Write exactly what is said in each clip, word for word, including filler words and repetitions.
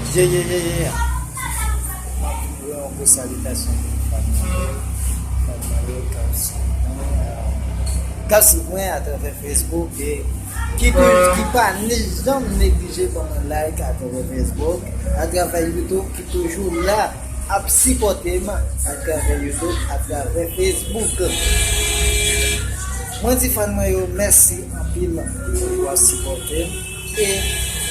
Yeah, yeah, yeah, yeah. M ap voye yon gwo salitasyon pou fanm mwen yo. Fanm mwen yo k ap swiv mwen, k ap swiv mwen atravè Facebook e ki tou, ki pa ne, janm neglije ban mwen like atravè Facebook, atravè YouTube, ki toujou la ap sipòte m atravè YouTube, atravè Facebook. Mwen di fanm mwen yo mèsi anpil pou w ap sipòte m. E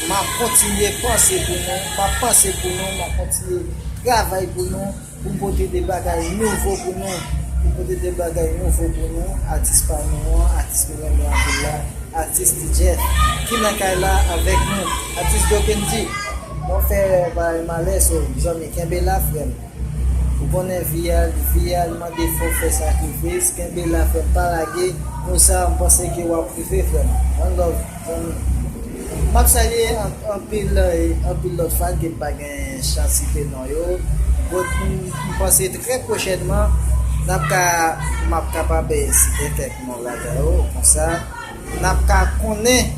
m ap kontinye panse pou nou, m ap panse pou nou, m ap kontinye travay pou nou, pou m pote de bagay nouvo pou nou, pou m pote de bagay nouvo pou nou, atis pa nou an, atis nou renmen anpil la, atis T Jeff, ki nan kay la avèk nou, atis Dokendy. Mwen fè bagay malè, so, zanmi, kenbe la, frè m. Ou konnen vi a, vi a, li mande fò w fè sakrifis, kenbe la, frè m, pa lage, konsa, m panse ke w ap rive, frè m. One love, zanmi. M ap salye an-, anpil, eh, anpil lòt fan ke m pa gen chans site non yo. Bon, m, m panse trè pwochènman, n ap ka, m ap kapab, eh, site kèk non ladan yo, konsa, n ap ka konnen,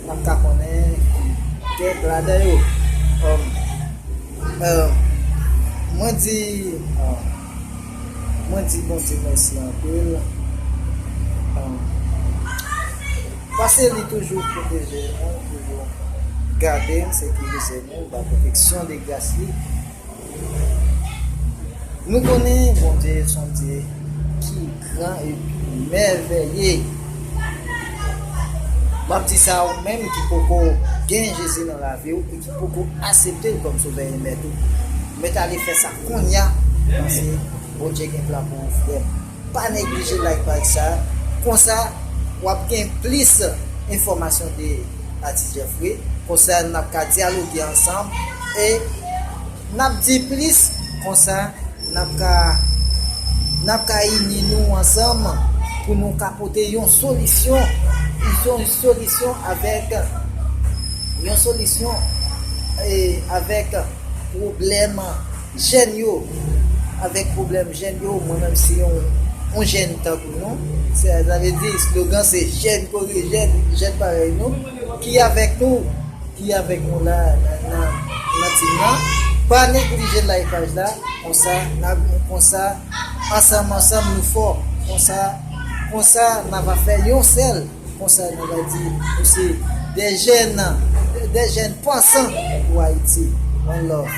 n ap ka konnen kèk ladan yo. Um, um, mwen di, um, mwen di Bondye mèsi anpil. Um, paske li toujou pwoteje nou, toujou gade n, sekirize nou, ba pwoteksyon de gras li. Nou konnen Bondye se yon Dye ki gran epi mèvèye. M ap di sa ou menm ki poko gen Jezi nan lavi w e ki poko aksepte l kòm Sovè e Mèt ou. Mèt ale fè sa kounye a, paske Bondye gen plan pou ou, frè m. Pa neglije like paj sa. Konsa, w ap gen plis enfòmasyon de Atis Jeffrey. Konsa, n ap ka dyaloge ansanm. E n ap di plis. Konsa, n ap ka, n ap ka ini nou ansanm pou nou ka pote yon solisyon. Yon solisyon avèk, yon solisyon, e, avèk pwoblèm jèn yo, avèk pwoblèm jèn yo, mwen menm se yon, yon jèn tankou nou. Se, sa vle di, slogan se jèn kore jèn, jèn parèy nou, ki avèk nou, ki avèk nou la nan, nan, nan tim nan. Pa neglije like paj la, konsa, n ap, konsa, ansanm, ansanm, nou fò, konsa, konsa, n ap fè yon sèl, konsa, n ap di, nou se de jèn, de jèn pansan pou Ayiti. One love.